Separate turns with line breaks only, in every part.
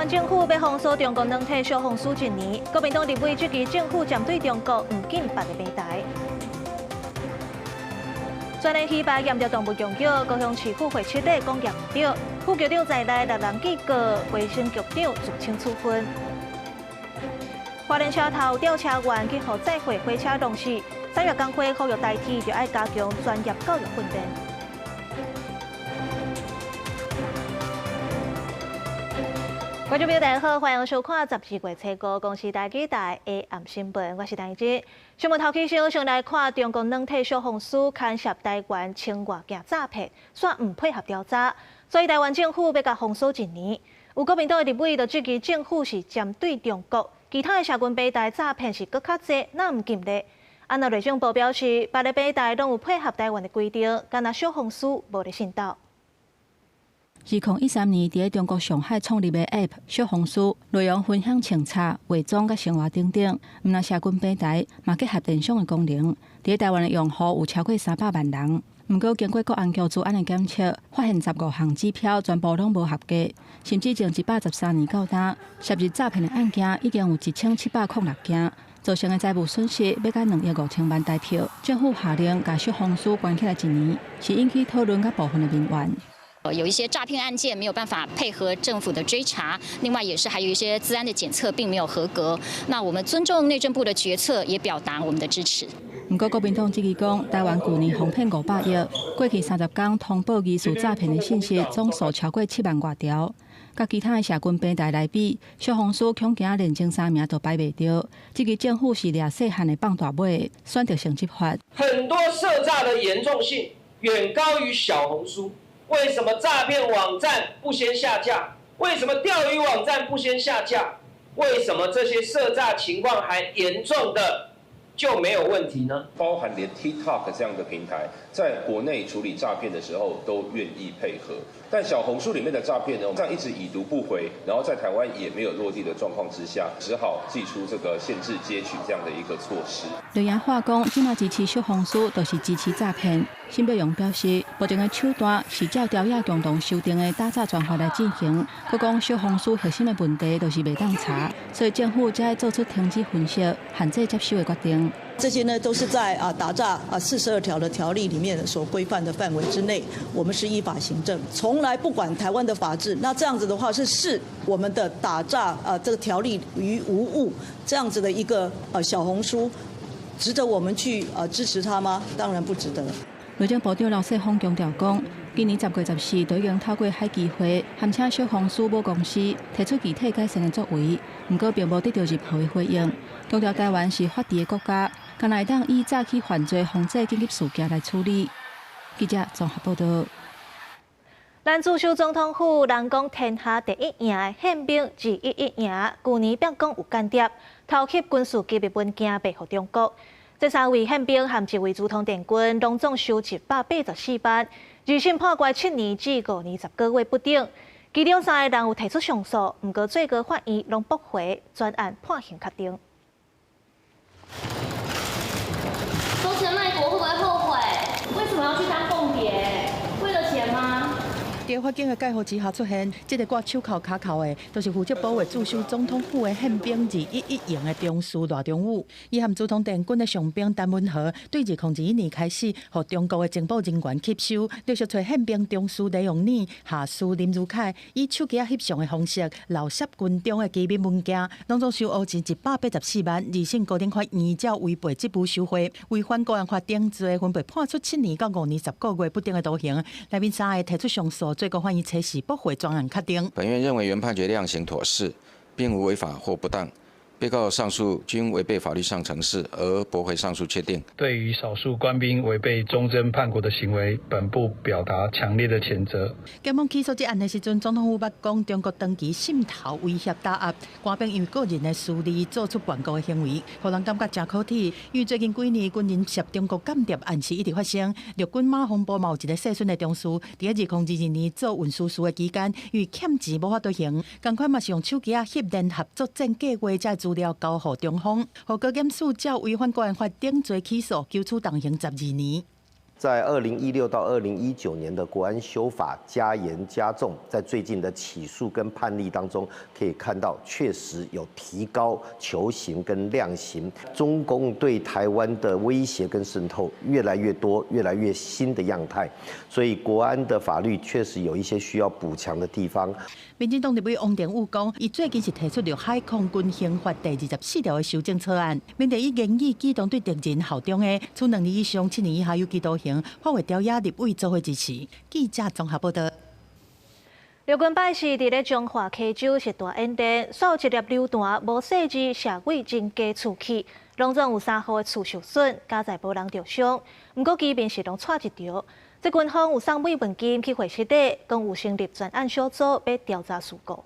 灣政府欲封鎖中國軟體小紅書一年，國民黨立委質疑政府針對中國毋禁別个平台。全聯魚排驗著動物用藥，高雄市府會七日講驗毋著，副局長在內六人去告衛生局長酌情處分。花蓮車頭吊車員去予載貨火車撞死，產業工會呼籲台鐵著愛加強專業教育訓練。觀眾朋友大家好，歡迎收看12月初五公視台語台的暗新聞，我是陳怡之。新聞頭起先，先來看中國軟體小紅書牽涉台灣清外鏡詐騙，煞毋配合調查，所以台灣政府欲共封鎖一年。有國民黨的立委就質疑政府是針對中國，其他的社群平台詐騙是閣較濟，哪毋禁咧？啊，那內政部表示，別个平台攏有配合台灣的規定，干焦小紅書無咧滲透。
2013年，佇中國上海創立的 App 小紅書，內容分享穿插、化妝佮生活等等，毋但社群平台，嘛結合電商的功能。佇台灣的用戶有超過300萬人。毋過經過國安局資安的檢測，發現15項指標全部攏無合格，甚至從113年到今，涉入詐騙的案件已經有1706件，造成的財務損失欲到2億5千萬台票。政府下令共小紅書關起來一年，是引起討論佮部分的民怨。
有一些詐騙案件沒有辦法配合政府的追查，另外也是還有一些資安的檢測並沒有合格。那我們尊重內政部的決策，也表達我們的支持。
毋過國民黨質疑講，台灣舊年防騙500億，過去30工通報疑似詐騙的信息總數超過7萬外條。佮其他的社群平台來比，小紅書恐驚連前三名都排袂著。質疑政府是掠細漢的放大尾，選擇性執法。
很多涉詐的嚴重性遠高於小紅書。為什麼詐騙網站不先下架？為什麼釣魚網站不先下架？為什麼這些涉詐情況還嚴重的就沒有問題呢？
包含連 TikTok 這樣的平台，在國內處理詐騙的時候都願意配合，但小紅書裡面的詐騙呢，這樣一直已讀不回，然後在台灣也沒有落地的狀況之下，只好祭出這個限制接取這樣的一個措施。
劉亞化講，這馬支持小紅書，就是支持詐騙。沈伯洋表示，目前的手段是照條約共同修訂的打詐專法來進行。閣講小紅書核心的問題就是袂當查，所以政府才會做出停止分析、限制接收的決定。
這些呢，都是在打詐42條的條例裡面所規範的範圍之內，我們是依法行政，從來不管台灣的法制。那這樣子的話，是視我們的打詐這個條例於無物，這樣子的一個小紅書，值得我們去支持它嗎？當然不值得。
內政部長劉世鋒強調講，今年10月14就已經透過海基會，函請小紅書母公司提出具體改善的作為，毋過並無得到任何的回應。強調台灣是法治的國家，敢若會當以早起犯罪防治緊急事件來處理。記者綜合報道。
咱駐守總統府，人講天下第一營的憲兵211營，舊年變講有間諜偷翕軍事機密文件賣予中國。這三位憲兵和一位駐通電軍，攏總收184萬，二審判刑7年至5年10個月不等。其中三個人有提出上訴，毋過最高法院攏駁回，全案判刑確定。
收錢賣國會不會後悔？為什麼要去當共諜？為了錢嗎？
佇法警的介護之下出現，這个掛手銬跤銬的，就是負責保衛駐守總統府的憲兵211營的中士賴中武。伊和駐通電軍的上兵陳文豪，對2021年開始，予中國的情報人員吸收，陸續揣憲兵中士李永年、下士林如凱，以手機仔翕相的方式，漏泄軍中的機密文件，攏總收烏錢184萬。二審高等法院照違背職務受賄、違反國安法等罪，分別判處7年到5年10個月不等的徒刑。內面三个提出上訴。最高法院測試駁回全案確定。
本院認為原判決量刑妥適，並無違法或不當。被告上訴均違背法律上程式，而駁回上訴確定。
對於少數官兵違背忠貞叛國的行為，本部表達強烈的譴責。
檢方起訴這案的時陣，總統府捌講中國長期滲透威脅打壓官兵，因為個人的私利做出叛國的行為，予人感覺誠可恥。因為最近幾年軍人涉中國間諜案是一直發生，陸軍馬防部嘛有一個姓孫的中士，佇2022年做運輸士的期間，因為欠錢無法度還，仝款嘛是用手機仔翕聯合作戰計劃這資料交予中方，予高檢署照違反國安法等罪起訴，求處重刑12年。
在2016到2019年的國安修法加嚴加重，在最近的起訴跟判例當中，可以看到確實有提高求刑跟量刑。中共對台灣的威脅跟滲透越來越多，越來越新的樣態，所以國安的法律確實有一些需要補強的地方。
民進黨立委王定宇講，伊最近是提出陸海空軍刑法第24條的修正草案，面對以言語舉動對敵人效忠的，處2年以上7年以下有期徒刑，發會朝野立委做伙支持。記者綜合報道。
陸軍拜四佇咧彰化溪州實彈演練，煞有一粒榴彈無細膩射位真家厝去，攏總有三戶的厝受損，佳哉無人著傷。毋過居民是攏掣一著。這軍方有送慰問金去會失禮，講有成立專案小組欲調查事故。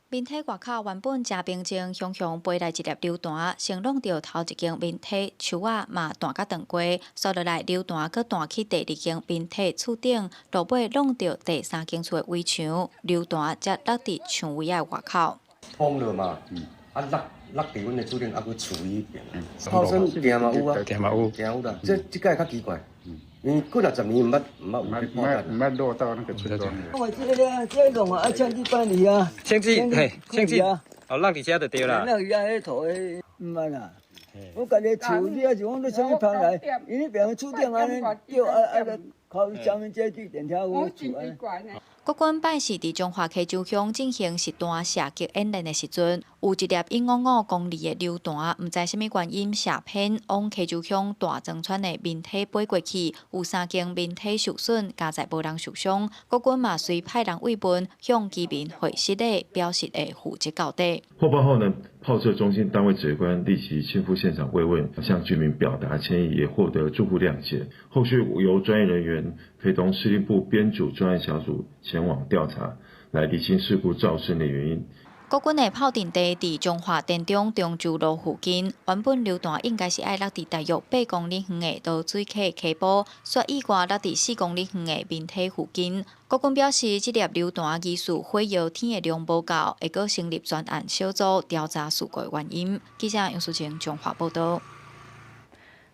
民宅外口原本誠平靜，雄雄飛來一粒榴彈，先挵著頭一間民宅樹仔嘛彈甲斷過，煞落來榴彈閣彈去第二間民宅厝頂，落尾挵著第三間厝的圍牆，榴彈才落佇牆圍仔外口。
崩了嘛，啊落落佇阮的厝頂，啊閣厝彼邊。炮聲定嘛有啊，
定嘛有，
定有啦。這這擺較奇怪。因為幾若十年毋捌毋捌有
毋捌毋捌落到那個村莊。
我這個這個弄啊，啊，槍支搬離啊，
槍支嘿，槍支哦，落佇遮就對啦。
落佇遐，彼塗彼毋捌啦。我家己厝，你抑是講你啥物芳來，伊彼邊厝頂按呢叫啊啊個靠上面這地電車有厝按呢。
國軍拜四佇彰化溪州鄉進行實彈射擊演練的時陣，有一粒155公厘的榴彈，毋知啥物原因射偏，往溪州鄉大莊村的民宅飛過去，有三間民宅受損，佳哉無人受傷。國軍嘛隨派人慰問，向居民回失禮，表示會負責到底。
獲報後呢，炮測中心單位指揮官立即親赴現場慰問，向居民表達歉意，也獲得住戶諒解。後續由專業人員陪同司令部編組專案小組前往調查，來釐清事故造成的原因。
國軍的炮陣地佇彰化田中中州路附近，原本榴彈應該是愛落佇大約8公里遠的濁水溪溪埔，卻意外落佇4公里遠的民宅附近。國軍表示，這粒榴彈疑似火藥添的量無夠，會閣成立專案小組調查事故的原因。記者楊淑晴彰化報道。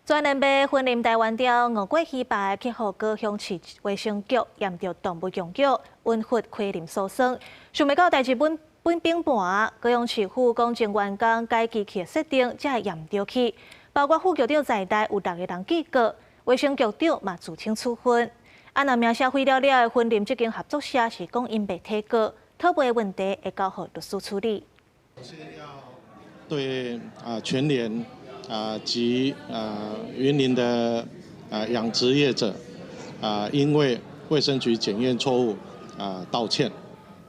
全聯賣雲林台灣鯛吳過魚排去予高雄市衛生局驗著動物用藥，溫佛奎林羧酸，想袂到代誌本本崩盤，高雄市府講前員工改機器的設定，才會驗著去。包括副局長在內有六個人警告，衛生局長嘛自請處分。啊，若名聲毀了了的雲林這間合作社是講𪜶袂提告，討賠的問題會交予律師處理。
對啊，全聯啊及啊雲林的啊養殖業者啊，因為衛生局檢驗錯誤啊道歉。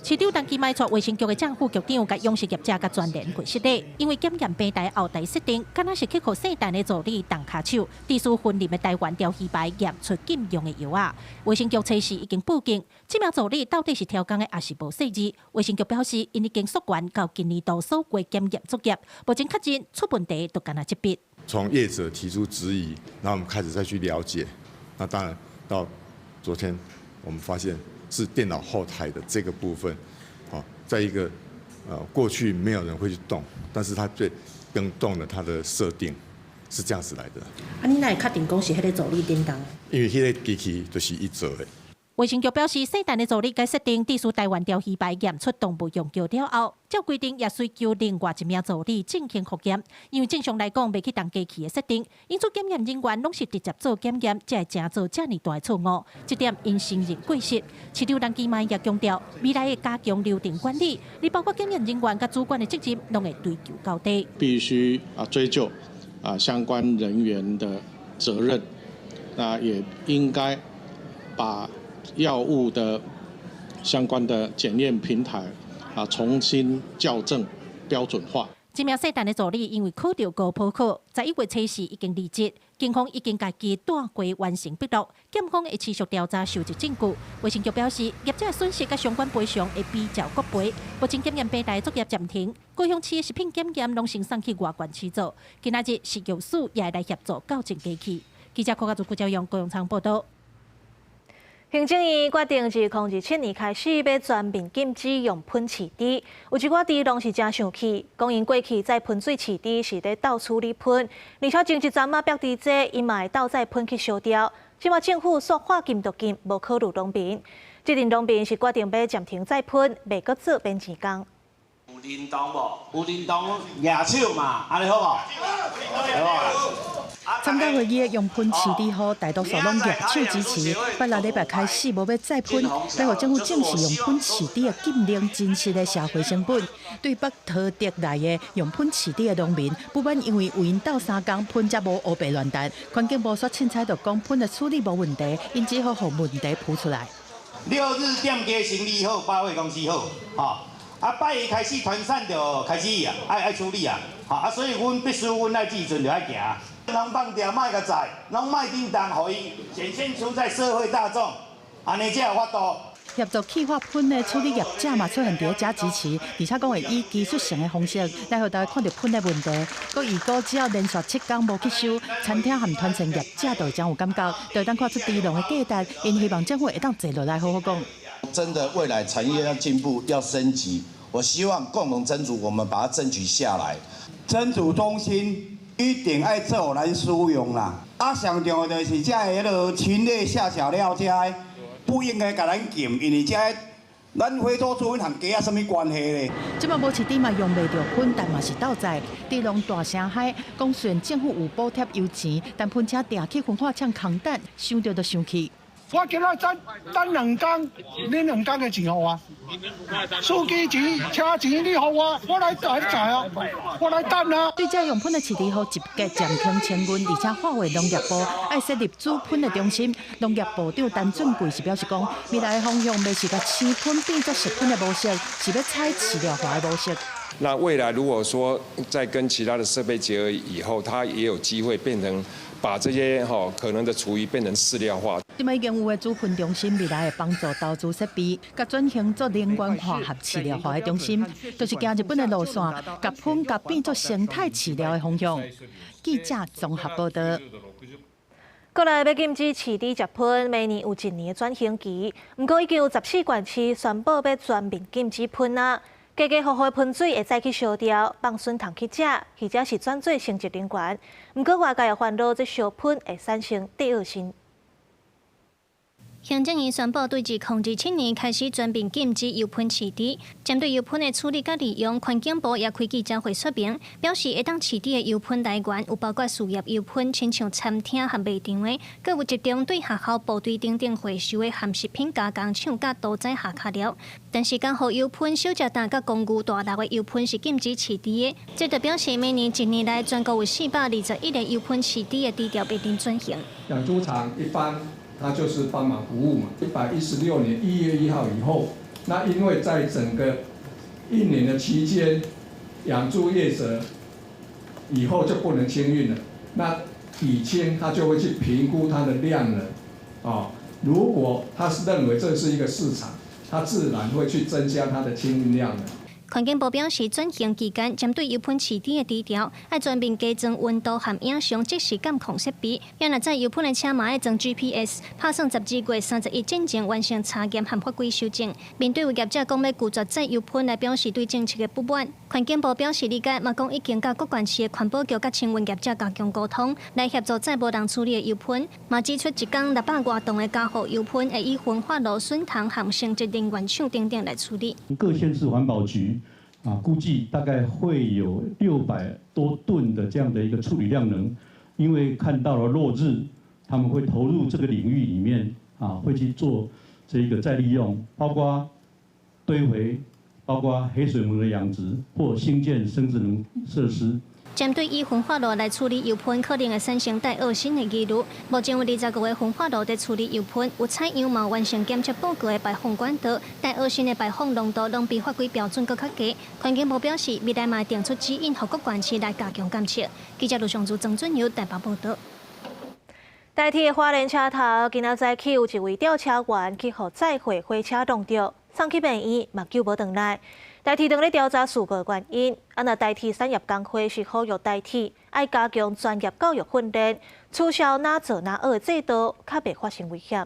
市長陳其邁帶衛生局的正副局長、佮養殖業者佮全聯跪失禮，因為檢驗平台後台設定，敢若是去予姓陳的助理動跤手，致使雲林的台灣鯛魚排驗出禁用的藥仔。衛生局初時已經報警，這名助理到底是超工的，抑是無細膩？衛生局表示，𪜶已經溯源到今年度所過檢驗作業，目前確認出問題就干焦這筆。
從業者提出質疑，然後我們開始再去了解。那當然到昨天，我們發現是電腦後台的這個部分，哦，在一個過去沒有人會去動，但是它對更動了它的設定，是這樣子來的。
啊，你哪會確定講是彼個助理叮當？
因為彼個機器就是伊做的。
衛生局表示，姓陳的助理改設定，致使台灣鯛魚排驗出動物用藥了後，照規定也需求另外一名助理進行複驗。因為正常來講，袂去動機器的設定，因此檢驗人員攏是直接做檢驗，才會成做遮爾大的錯誤。這點𪜶承認過失。市長陳其邁也強調，未來會加強流程管理，你包括檢驗人員佮主管的責任，攏會追究到底。
必須啊追究啊相關人員的責任，那也應該把藥物的相關的檢驗平台啊，重新校正標準化。
這名姓陳的助理因為考著高普考，11月初時已經離職，警方已經共伊帶回完成筆錄，檢方會持續調查收集證據。衛生局表示，業者損失佮相關賠償會比照國賠。目前檢驗平台作業暫停，高雄市的食品檢驗攏先送去外縣市做。今仔日食藥署也會來協助校正機器。記者柯家祖、顧朝陽、高永昌報道。
行政院決定自2027年開始，欲全面禁止用噴飼豬，有一寡豬農是誠生氣，講𪜶過去載噴水飼豬是咧鬥處理噴，而且前一陣仔壁豬這𪜶嘛會鬥載噴去燒掉。這馬政府煞話禁就禁，無考慮農民。這陣農民是決定欲暫停載噴，袂閣做免錢工。
有認同無？有認同舉手嘛，按呢好無？
參加會議的用噴飼豬戶，大多數攏舉手支持。八六禮拜開始無欲再噴，欲予政府正視用噴飼豬的禁令真實的社會成本。對北桃竹內的用噴飼豬的農民，不滿因為為𪜶鬥相共噴才無烏白亂彈。環境部煞凊彩就講噴的處理無問題，𪜶只好予問題浮出來。
六日店家生意好，百貨公司好，吼。啊，拜一開始團散就開始啊，愛愛處理啊，吼啊，所以阮必須阮愛這陣就愛行。攏放掉，莫共載，攏莫叮當，予伊顯現出在社會大眾，按呢才有法度。
協助氣化噴的處理業者嘛出現佇遮支持，而且講會以技術性的方式來予大家看著噴的問題。閣預估只要連續7天無去收，餐廳和團膳業者就會誠有感覺，就會當看出豬農的價值。𪜶希望政府會當坐落來好好講。
真的，未來產業要進步，要升級，我希望共同爭取，我們把它爭取下來。
偵阻中心一定愛做予咱使用啦。啊，上重要就是這个彼落禽類下腳料這个不應該共咱禁，因為這个咱非洲豬瘟和雞仔啥物關係咧？
這馬無飼豬嘛用袂著噴，但嘛是鬥載。豬農大聲嗨，講雖然政府有補貼油錢，但噴車定去焚化廠空等，想著就生氣。
我今仔等等2工，你2工的錢予我，司機錢、車錢你予我，我來來載啊，我來等啊。
對這用噴的飼豬戶集結暫停清運，而且化為農業部愛設立煮噴的中心。農業部長陳俊貴是表示講，未來的方向袂是共生噴變做熟噴的模式，是欲採飼料化的模式。
那未來如果說再跟其他的設備結合以後，它也有機會變成把這些哈可能的廚餘變成飼料化。
這擺已經有的煮噴中心，未來會幫助投資設備，共轉型做能源化和飼料化的中心，就是行日本的路線，共噴共變做生態飼料的方向。記者綜合報道。
國內欲禁止飼豬食噴，明年有一年的轉型期。毋過已經有14縣市宣布欲全面禁止噴啊！家家戶戶噴水會再去燒掉，放筍蟲去食，或者是轉做生質能源。毋過外界也煩惱，這燒噴會產生帶噁心。
行政院宣布，對2027年開始全面禁止油噴飼豬。針對油噴的處理佮利用，環境部也開記者會說明，表示會當飼豬的油噴來源有包括事業油噴，親像餐廳和賣場的，閣有集中對學校、部隊等等回收的含食品加工廠佮屠宰下跤料。但是，家戶油噴、小食攤佮公寓大樓的油噴是禁止飼豬的。這就表示明年一年內全國有421個油噴飼豬的豬場面臨轉型。
養豬場一般。它就是幫忙服務嘛。116年1月1號以後，那因為在整個一年的期間，養豬業者以後就不能清運了。那以清他就會去評估它的量能，啊，如果他是認為這是一個市場，他自然會去增加它的清運量能。
環境部表示，轉型期間，針對油噴飼豬的豬場，愛全面加裝溫度和影像即時監控設備。也若載油噴的車嘛愛裝 GPS，拍算12月31進前完成查驗和法規修正。面對有業者講欲拒絕載油噴來表示對政策的不滿，環境部表示理解，嘛講已經佮各縣市的環保局佮清運業者加強溝通，來協助載無人處理的油噴。嘛指出，一工600外噸的家戶油噴會以焚化爐、筍蟲和生質能源廠等等來處理。
各縣市環保局啊，估計大概會有600多噸的這樣的一個處理量能，因為看到了落日，他們會投入這個領域裡面啊，會去做這個再利用，包括堆肥，包括黑水虻的養殖或興建生質能設施。
針對以焚化爐來處理油噴可能會產生帶噁心的疑慮，目前有25個焚化爐佇處理油噴，有採樣嘛完成檢測報告的排放管道，帶噁心的排放濃度攏比法規標準閣較低。環境部表示，未來嘛會定出指引，予各縣市來加強監測。記者盧尚珠、曾俊友台北報道。
台鐵花蓮車頭今仔早起有一位吊車員去予載貨火車撞著，送去病院嘛救無轉來。台鐵正咧調查事故原因，啊若台鐵產業工會是呼籲台鐵愛加強專業教育訓練，取消哪做哪學的制度，較袂發生危險。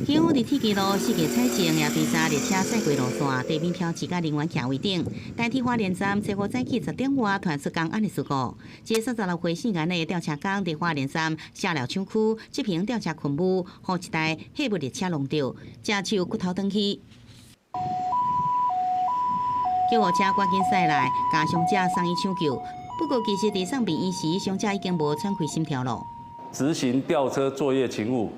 警方佇鐵支路四界採證，也追查列車駛過路線、地面標誌佮人員徛位等。台鐵花蓮站昨昏早起10點外傳出工安的事故，這36歲姓顏的吊車工佇花蓮站下料廠區執行吊車勤務，予一台貨物列車撞著，車手骨頭斷去。救護車趕緊駛來，共傷者送醫搶救。不過，其實佇送病院時，傷者已經無喘氣心跳了。
執行吊車作業勤務，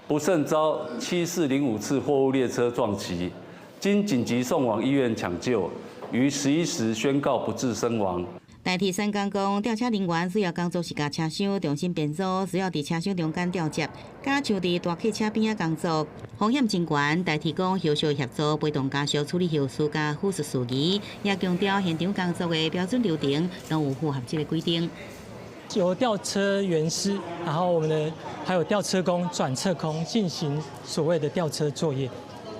不慎遭7405次貨物列車撞擊，經緊急送往醫院搶救，於11時宣告不治身亡。
台鐵三工講，吊車人員主要工作是共車廂重新編組，需要佇車廂中間吊接，佮像佇大客車邊仔工作，風險真懸。台鐵講，後續協助陪同家屬處理後事佮撫恤事宜，也強調現場工作的標準流程攏有符合這个規定。
由吊車員師，然後我們的還有吊車工、轉測工進行所謂的吊車作業。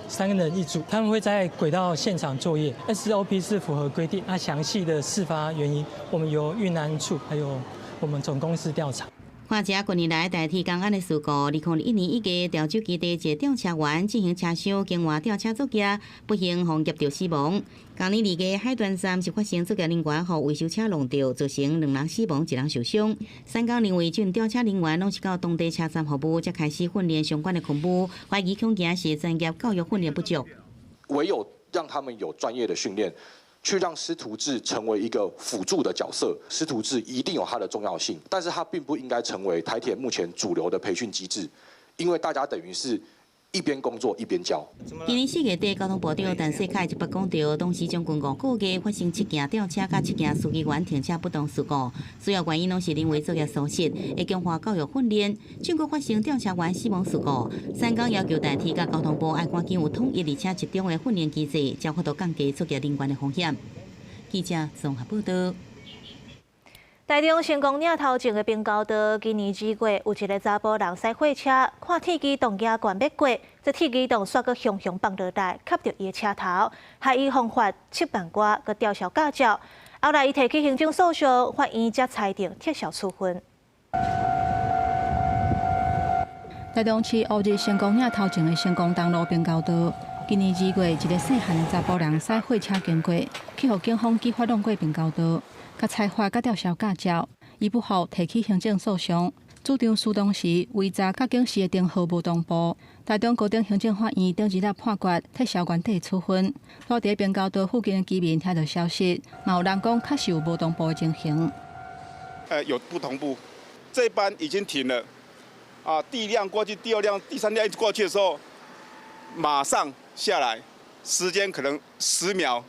三個人一組，他們會在軌道現場作業。SOP 是符合規定，那詳細的事發原因，我們由運安處還有我們總公司調查。
看這近年來台鐵工安的事故，2021年1月潮州基地一个吊車員進行車廂更換吊車作業，不幸予夾著死亡。同年2月海端站是發生作業人員予維修車撞著，造成兩人死亡，一人受傷。三工認為，這陣吊車人員攏是到當地車站服務，才開始訓練相關的勤務，懷疑恐驚是專業教育訓練不足。
唯有讓他們有專業的訓練，去讓師徒制成為一個輔助的角色，師徒制一定有它的重要性，但是它並不應該成為台鐵目前主流的培訓機制，因為大家等於是一邊工作一邊教。
今年4月底，交通部長陳世凱就捌講著，當時將近5個月發生七件吊車佮七件司機員停車不當事故，主要原因攏是人為作業疏失，會強化教育訓練。全國發生吊車員死亡事故，三工要求台鐵佮交通部愛趕緊有統一而且集中的訓練機制，才有法度降低作業人員的風險。記者綜合報導。
台中成功嶺頭前的平交道，今年2月有一个查埔人駛貨車，看鐵機動額懸欲過，這鐵機動煞閣雄雄放落來，磕著伊的車頭，害伊予罰7萬外，閣吊銷駕照。後來伊提起行政訴訟，法院才裁定撤銷處分。
台中市烏日成功嶺頭前的成功東路平交道，今年2月，一个細漢的查埔人駛貨車經過，去予警方舉發挵過平交道。共裁罰佮吊銷駕照，伊不服提起行政訴訟，主張事當時圍閘佮警示的燈號無同步。台中高等行政法院頂日仔判決撤銷原底處分。住佇平交道附近的居民聽著消息，嘛有人講確實有無同步的情形。
有不同步，這班已經停了，啊，第一輛過去，第二輛、第三輛一直過去的時候，馬上下來，時間可能10秒、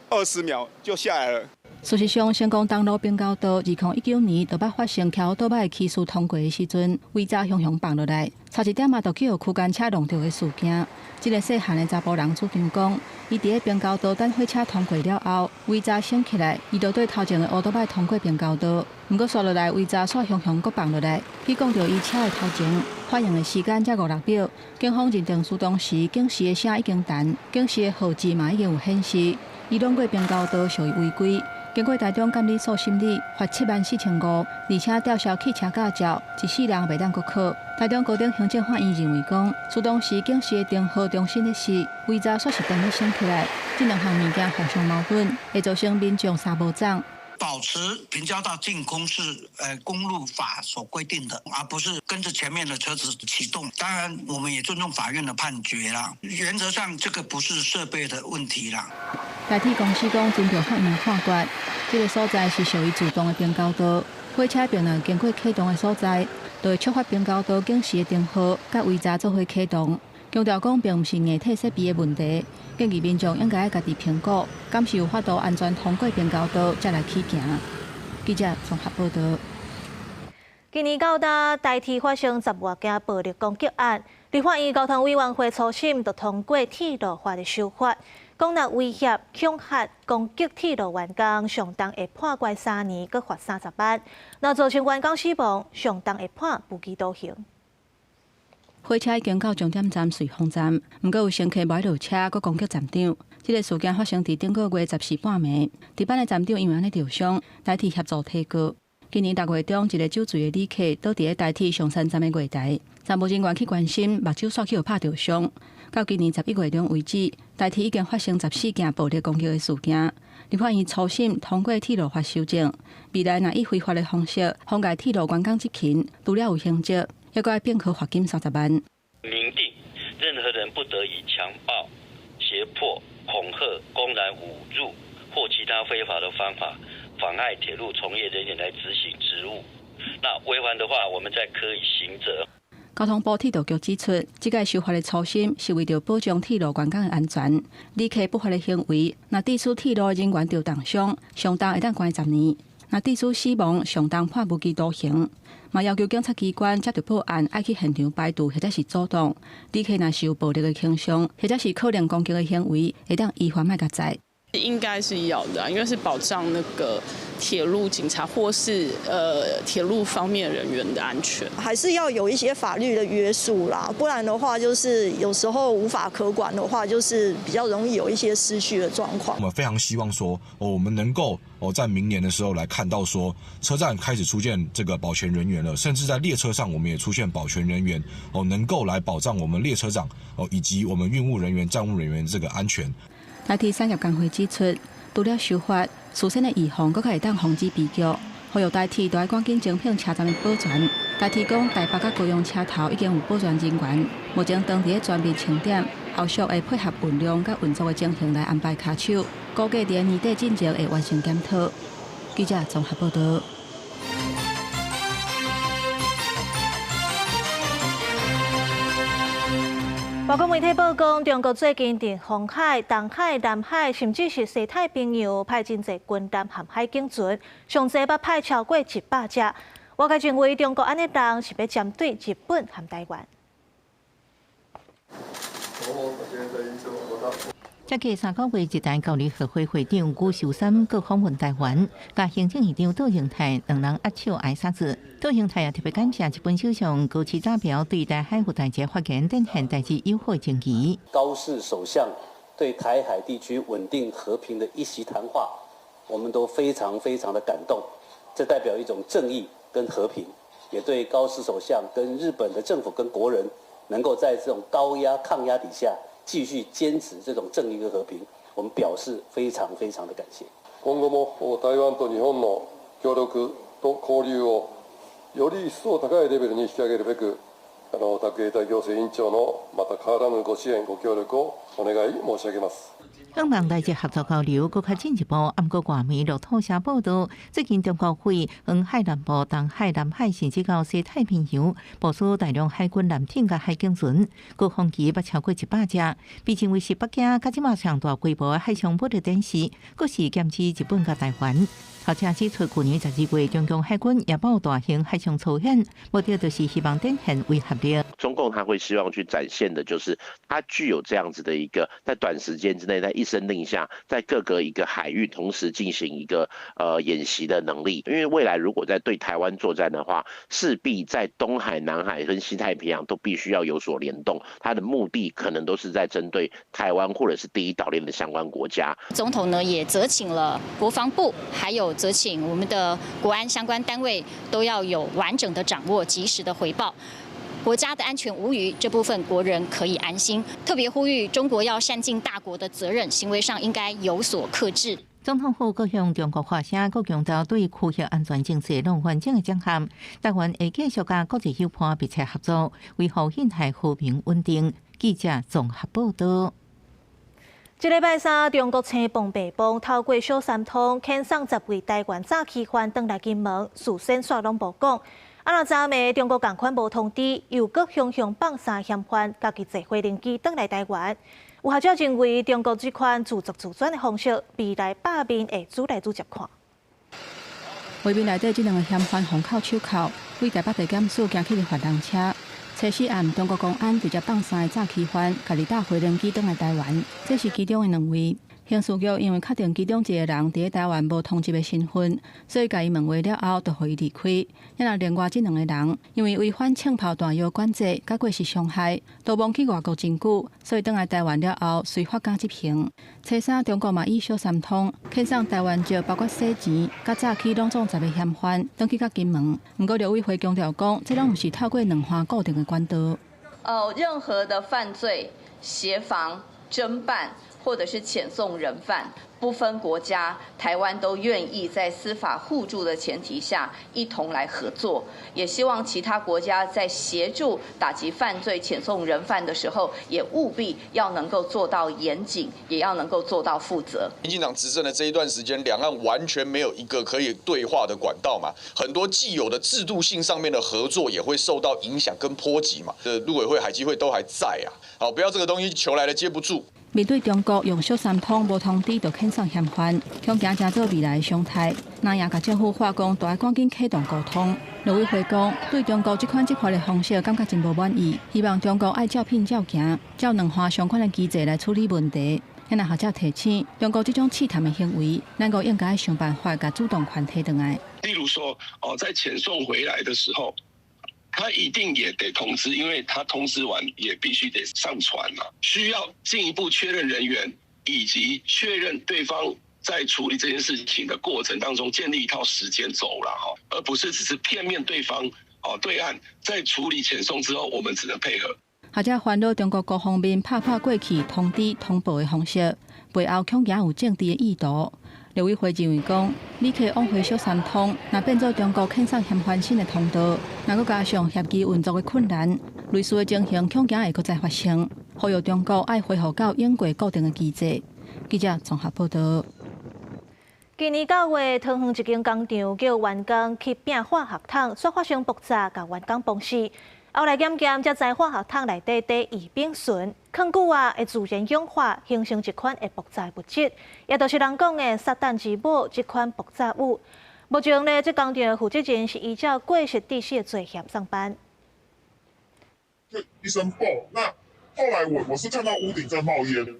20秒就下來了。
事實上，成功東路平交道，2019年就捌發生騎歐多擺的騎士通過的時陣，圍閘雄雄放落來，差一點仔就去予區間車撞著的事件。這个細漢的查埔人主張講，伊佇咧平交道等火車通過了後，圍閘升起來，伊就對頭前的歐多擺通過平交道。毋過，紲落來圍閘煞雄雄閣放落來，去摃著伊車的頭前，反應的時間才五六秒。警方認定事當時警示的聲已經彈，警示的號誌嘛已經有顯示，伊挵過平交道屬於違規。經過台中監理所審理，罰7萬4500，而且吊銷汽車駕照，一世人袂當閣考。台中高等行政法院認為講，事當時警示的燈號重新咧熄，圍閘煞是當咧升起來，這兩項物件互相矛盾，會造成民眾三無總。
保持平交道淨空是公路法所規定的，而不是跟着前面的車子啟動。當然，我們也尊重法院的判決啦。原則上，這個不是設備的問題啦。
台鐵公司講尊重法院判決，這个所在是屬於自動的平交道，火車並若經過啟動的所在，就會觸發平交道警示的燈號，佮圍閘做伙啟動。強調講並毋是硬體設備的問題，建議民眾應該愛家己評估，敢是有法度安全通過平交道，才來起行。記者綜合報導。
今年到今，台鐵發生10外件暴力攻擊案，立法院交通委員會初審就通過鐵路法的修法，講若威脅、恐嚇、攻擊鐵路員工，上重會判關3年，閣罰30萬；若造成員工死亡，上重會判無期徒刑。
火車已經到終點站瑞芳站，毋過有乘客無愛落車，閣攻擊站長。這个事件發生佇頂個月14半暝，值班的站長因為按呢著傷，台鐵協助提告。今年6月中，一个酒醉的旅客倒佇咧台铁松山站的月台，站务人员去关心，目睭煞去予拍著伤。到今年11月中为止，台铁已经发生14件暴力攻击的事件。立法院初审通过铁路法修正，未来若以非法的方式妨碍铁路员工执勤，除了有刑责，犹阁爱并科罚金30万。
明定任何人不得以强暴、胁迫、恐嚇、公然侮辱或其他非法的方法，妨礙鐵路從業人員來執行職務。那違反的話，我們再科以刑責。
交通部鐵道局指出，這個修法的初心是為著保障鐵路員工的安全。旅客不法的行為，若致使鐵路人員著重傷，上重會當關10年；若致使死亡，上重判無期徒刑。嘛要求警察機關接著報案，愛去現場排除或者是阻擋旅客若是有暴力的傾向，或者是可能攻擊的行為，會當依法莫共載。
應該是要的，因為是保障那個鐵路警察或是鐵路方面人員的安全，
還是要有一些法律的約束啦，不然的話就是有時候無法可管的話，就是比較容易有一些失序的狀況。
我們非常希望說，我們能夠在明年的時候來看到說，車站開始出現這個保全人員了，甚至在列車上我們也出現保全人員，能夠來保障我們列車長以及我們運務人員、站務人員這個安全。
台鐵產業工會指出，除了修法，事先的預防，閣較會當防止悲劇。呼籲台鐵都愛趕緊精聘車站的保全。台鐵講，台北佮高雄車頭已經有保全人員，目前當佇咧全面清點，後續會配合運量佮運作的情形來安排跤手。估計佇年底進前會完成檢討。記者綜合報導。
外國媒體報講，中國最近佇紅海、東海、南海，甚至是西太平洋派真濟軍艦和海警船，上濟捌派超過100隻。外界認為中國按呢動是欲針對日本和台灣。
這個3個月一台交流合會會長辜壽三閣訪問台灣，佮行政院長杜英泰兩人握手挨三子。杜英泰也特別感謝日本首相高市早苗對台海有代誌發言，展現台日友好情誼。
高市首相對台海地區穩定和平的一席談話，我們都非常非常的感動。這代表一種正義跟和平，也對高市首相跟日本的政府跟國人，能夠在這種高壓抗壓底下，繼續堅持這種正義跟和平，我們表示非常非常的感謝。
今後も台灣と日本の協力と交流をより一層高いレベルに引き上げるべく、卓越大行政院長のまた変わらぬご支援ご協力をお願い申し上げます。
向望台日合作交流閣較進一步，毋過外媒路透社報道，最近中國對黃海南部、東海、南海，甚至到西太平洋部署大量海軍艦艇佮海警船，高峰期捌超過100隻，被認為是北京佮這馬上大規模的海上武力展示，閣是劍指日本佮台灣。學者指出，去年12月，中共海軍也報大型海上操演，目的就是希望展現威嚇力。
中共他會希望去展現的，就是他具有這樣子的一個，在短時間之內，在一聲令下，在各個一個海域同時進行一個演習的能力。因為未來如果在對台灣作戰的話，勢必在東海、南海跟西太平洋都必須要有所聯動。他的目的可能都是在針對台灣或者是第一島鏈的相關國家。
總統呢也責請了國防部，還有責請我們的國安相關單位都要有完整的掌握，及時的回報。國家的安全無虞，這部分國人可以安心。特別呼籲中國要善盡大國的責任，行為上應該有所克制。
總統府閣向中國發聲，閣強調對區域安全政策攏完整的整合。台灣會繼續佮國際夥伴密切合作，維護印太和平穩定。記者綜合報道。
這禮拜三，中國青幫白幫透過小三通遣送10位台灣詐欺犯轉來金門，事先煞攏無講。啊，若昨暝中國仝款無通知，又閣雄雄放三嫌犯，家己坐飛行機轉來台灣。有學者認為，中國這款自作自轉的方式，未來罷免會愈來愈捷看。
畫面內底這兩個嫌犯封銬手銬，對台北地檢署行去罰人車。初四暗，中國公安直接放三个詐欺犯，家己搭飛行機轉來台灣。這是其中的兩位。刑事局因為確定其中一個人佇台灣無通緝的身份，所以共伊問話了後，就予伊離開。啊，另外這兩個人因為違反槍炮彈藥管制，佮過失傷害，逃亡去外國真久，所以轉來台灣了後，隨法監執行。初三，中國嘛以小三通遣送台灣籍，包括洗錢、佮詐欺攏總10個嫌犯，轉去佮金門。毋過陸委會強調講，這攏毋是透過兩岸固定的管道。
任何的犯罪協防、偵辦，或者是遣送人犯，不分國家，台灣都願意在司法互助的前提下一同來合作。也希望其他國家在協助打擊犯罪、遣送人犯的時候，也務必要能夠做到嚴謹，也要能夠做到負責。
民進黨執政的這一段時間，兩岸完全沒有一個可以對話的管道嘛，很多既有的制度性上面的合作也會受到影響跟波及嘛。陸委會、海基會都還在啊，好，不要這個東西球來了接不住。
面對中國用小三通無通知就遣送嫌犯，恐驚成做未來的常態。那也共政府話講，都愛趕緊啟動溝通。陸委會講，對中國這款執法的方式感覺真無滿意，希望中國愛照片照行，照兩岸相款的機制來處理問題。遐若學者提醒，中國這種試探的行為，咱國應該想辦法共主動權提轉來。
例如說，哦，在遣送回來的時候，他一定也得通知，因為他通知完也必須得上傳嘛，需要進一步確認人員以及確認對方在處理這件事情的過程當中建立一套時間軸了哈，而不是只是片面對方哦對岸在處理遣送之後，我們只能配合。
學者煩惱中國各方面拍破過去通知通報的方式，背後恐驚有政治的意圖。陸委會認為講，旅客往回小三通，若變做中國遣送嫌犯新的通道，若閣加上協議運作的困難，類似的情形恐驚會閣再發生。呼籲中國愛恢復到永過固定的機制。記者綜合報道。
今年9月，桃園一間工廠叫員工去拚化學桶，煞發生爆炸，共員工崩死。後來檢驗，才知化學桶內底佇異丙醇，囥久啊會自然氧化，形成一款會爆炸的物質，也就是人講的撒旦之母這款爆炸物。目前呢，這工廠的負責人是依照過失致死的罪嫌送辦。
就一聲爆，那後來我是看到屋頂在冒煙。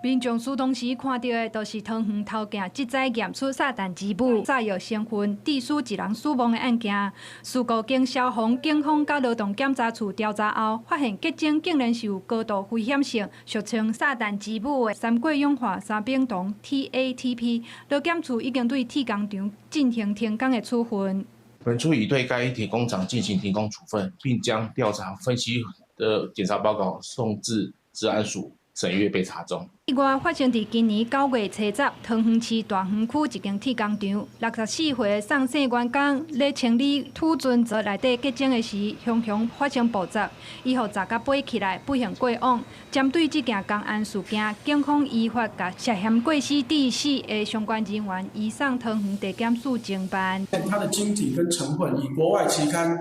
民眾出動時看著的，就是桃園頭鏡，這擺驗出撒旦之母炸藥成分，致使一人死亡的案件。事故經消防、警方佮勞動檢查處調查後，發現結晶竟然是有高度危險性，俗稱撒旦之母的三過氧化三丙酮 TATP。勞檢處已經對鐵工廠進行停工的處分。
本處已對該鐵工廠進行停工處分，並將調查分析的檢查報告送至食安署審閱備查中。
意外發生佇今年9月初10，桃園市大園區一間鐵工廠，64歲的宋姓員工咧清理儲存槽內底結晶的時，雄雄發生爆炸，伊予炸甲飛起來，不幸過往。針對這件工安事件，警方依法共涉嫌過失致死的相關人員移送桃園地檢署偵辦。
它的晶體跟成分，以國外期刊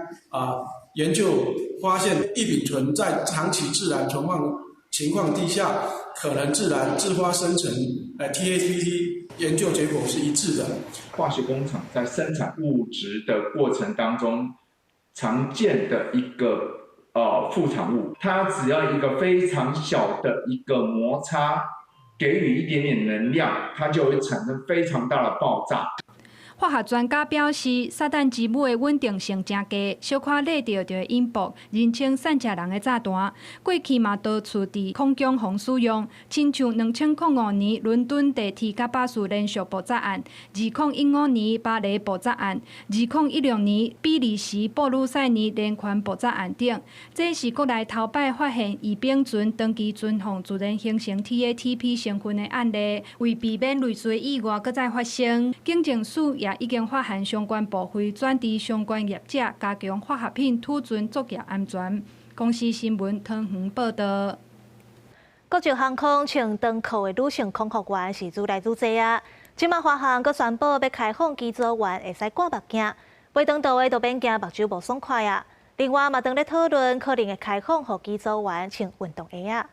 研究發現，異丙醇在長期自然存放情況底下，可能自然自發生成TATP，研究結果是一致的。
化學工廠在生產物質的過程當中，常見的一個副產物，它只要一個非常小的一個摩擦，給予一點點能量，它就會產生非常大的爆炸。
化學專家表示，撒旦之母的穩定性誠低，小可熱著就會引爆，人稱散食人的炸彈。過去嘛多處佇空中防使用，親像2005年倫敦地鐵佮巴士連續爆炸案，2015年巴黎爆炸案，2016年比利時布魯塞爾連環爆炸案等，這是國內頭擺發現異丙醇長期存放自然形成 TATP 成分的案例，為避免類似意外閣再發生，警政署也已經發函相關部會轉知相關業者加強化學品儲存作業安全。公視新聞桃園報道。
國籍航空穿長褲的女性空服員是愈來愈濟啊！這馬華航閣宣布欲開放機組員會使掛目鏡，飛長途的就免驚目睭無爽快啊！另外嘛，當咧討論可能會開放予機組員穿運動鞋仔。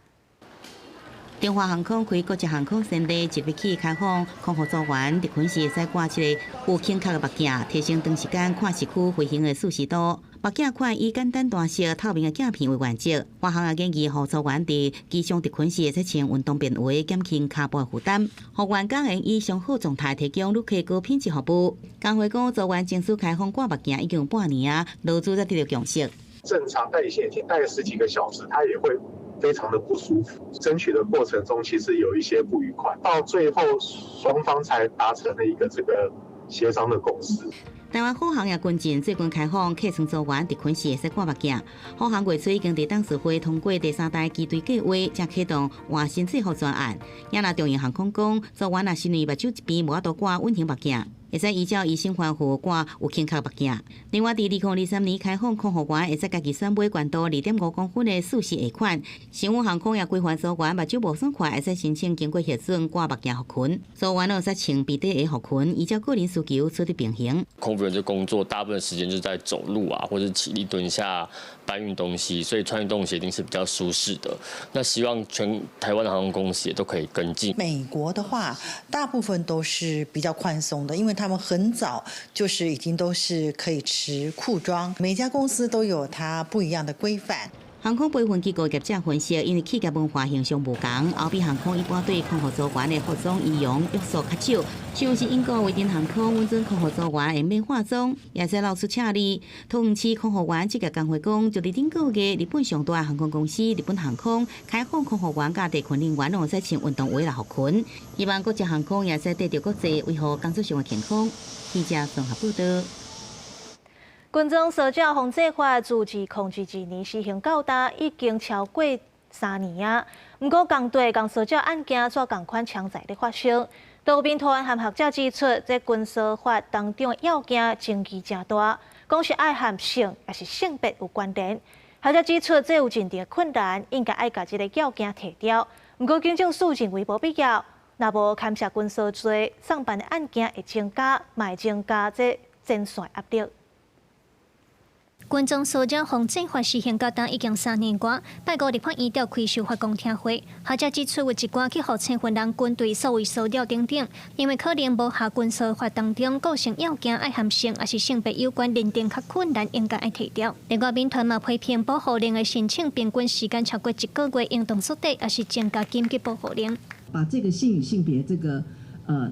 中華航空開國際航空先例，即日起開放空服組員特訓時會使掛這個有傾角的目鏡，提升長時間看時區飛行的舒適度。目鏡款以簡單單色透明的鏡片為原則。華航也建議予組員佇機上特訓時會使穿運動便鞋，減輕跤步的負擔。予員工會以上好狀態提供旅客高品質服務。工會講，組員爭取開放掛目鏡已經有半年啊，勞資才得著共識。
正常戴隱形眼鏡戴十幾個小時，他也會非常的不舒服。爭取的過程中，其實有一些不愉快，到最後雙方才達成了一個這個協商的共識。
台灣虎航也跟進，最近開放客艙組員特訓時會使掛目鏡。虎航月初已經佇董事會通過第三代機隊計劃，正啟動換新制服專案。也若長榮航空講，組員若是因為目睭一邊無法度掛隱形目鏡，會使依照醫生吩咐掛有傾角目鏡。另外，佇2023年開放空服員會使家己選買懸度2.5公分的舒適鞋款。星宇航空也規範組員目睭無爽快，會使申請經過核准掛目鏡服裙。組員會使穿平底鞋服裙，依照個人需求取得平衡。
空服員這工作大部分時間就是在走路啊，或者起立蹲下搬運東西，所以穿運動鞋一定是比較舒適的。那希望全台灣的航空公司也都可以跟進。
美國的話，大部分都是比較寬鬆的，因為他們很早就是已經都是可以持褲裝。每家公司都有它不一樣的規範。
航空培訓機構業者分析，因為企業文化形象無仝，歐美航空一般對空服組員的服裝儀容約束較少。像是英國維珍航空允准空服組員會免化妝，也使露出赤字。桃園市空服員職業工會講，就佇頂個月，日本上大航空公司日本航空開放空服員佮地勤人員攏會使穿運動鞋來服勤，希望國際航空也使綴著國際維護工作上的健康。記者綜合報道。
跟蹤騷擾防制法自2022年施行到今，已經超過3年啊。毋過，工地仝騷擾案件煞仝款常在咧發生。都有民團和學者指出，這跟騷法當中的要件爭議誠大，講是愛和性抑是性別有關聯。學者指出，這有真濟困難，應該愛共這个要件提掉。毋過，警政署認為無必要，若無牽涉跟騷罪，送辦的案件會增加，嘛會增加這前線壓力。
跟蹤騷擾防制法施行到今已經3年外，拜五立法院召開修法公聽會，學者指出有一寡去予身份人針對所謂騷擾等等，因為可能無合跟騷法當中構成要件愛和性抑是性別有關認定較困難，應該愛提掉。另外，民團嘛批評保護令的申請平均時間超過一個月，應當縮短，抑是增加緊急保護令。
把這個性與性別這個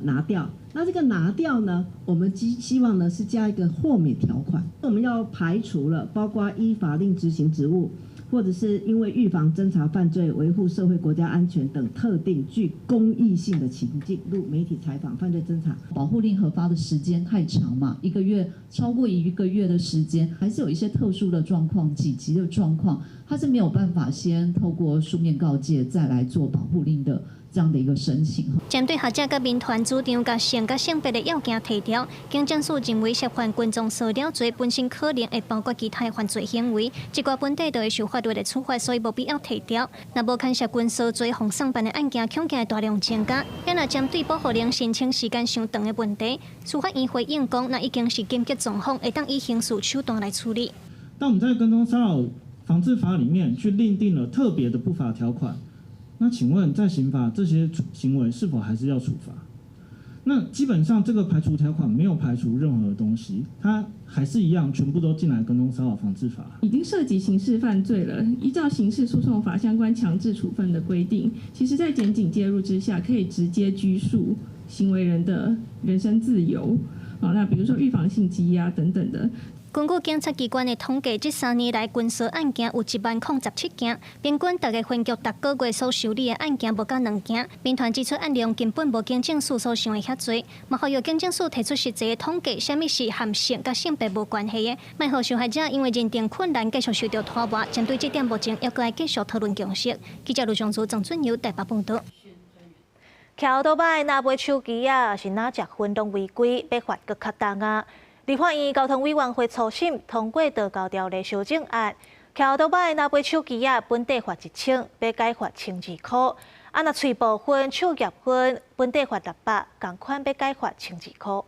拿掉，那這個拿掉呢，我們希望呢是加一個豁免條款，我們要排除了包括依法令執行職務，或者是因為預防偵查犯罪、維護社會國家安全等特定具公益性的情境，如媒體採訪、犯罪偵查。
保護令核發的時間太長嘛，一個月超過一個月的時間，還是有一些特殊的狀況、緊急的狀況，它是沒有辦法先透過書面告誡再來做保護令的這樣的一個申請。
針對學者佮民團主張共性佮性別的要件提掉，警政署認為涉犯跟蹤騷擾罪本身可能會包括其他的犯罪行為，這寡本底就會受法律的處罰，所以無必要提掉。若無牽涉跟騷罪予送辦的案件，恐驚會大量增加。也若針對保護令申請時間傷長的問題，司法院回應講，若已經是緊急狀況，會當以刑事手段來處理。
當我們在跟蹤騷擾防治法裡面去另定了特別的不罰條款。那請問，在刑法這些行為是否還是要處罰？那基本上這個排除條款沒有排除任何的東西，它還是一樣，全部都進來跟蹤騷擾防治法。
已經涉及刑事犯罪了，依照刑事訴訟法相關強制處分的規定，其實在檢警介入之下，可以直接拘束行為人的人身自由。啊，那比如說預防性羈押等等的。
根據檢察機關的統計，這3年來跟騷案件有10,017件，平均逐个分局逐個月所受理的案件無到2件。民團指出案量根本無警政署所想的遐濟，嘛呼籲警政署提出實際的統計，啥物是和性佮性別無關係的，莫予受害者因為認定困難繼續受著拖磨。針對這點，目前猶閣愛繼續討論共識。記者盧尚祖、鄭俊友台北報導。
騎歐多擺若買手機啊，是若食薰攏違規，欲罰閣較重啊！立法院交通委員會初審通過道交條例修正案，騎歐多擺若買手機仔，本底罰1000，欲改罰1200塊。啊，若喙部薰、手夾薰，本底罰600，仝款欲改罰1200塊。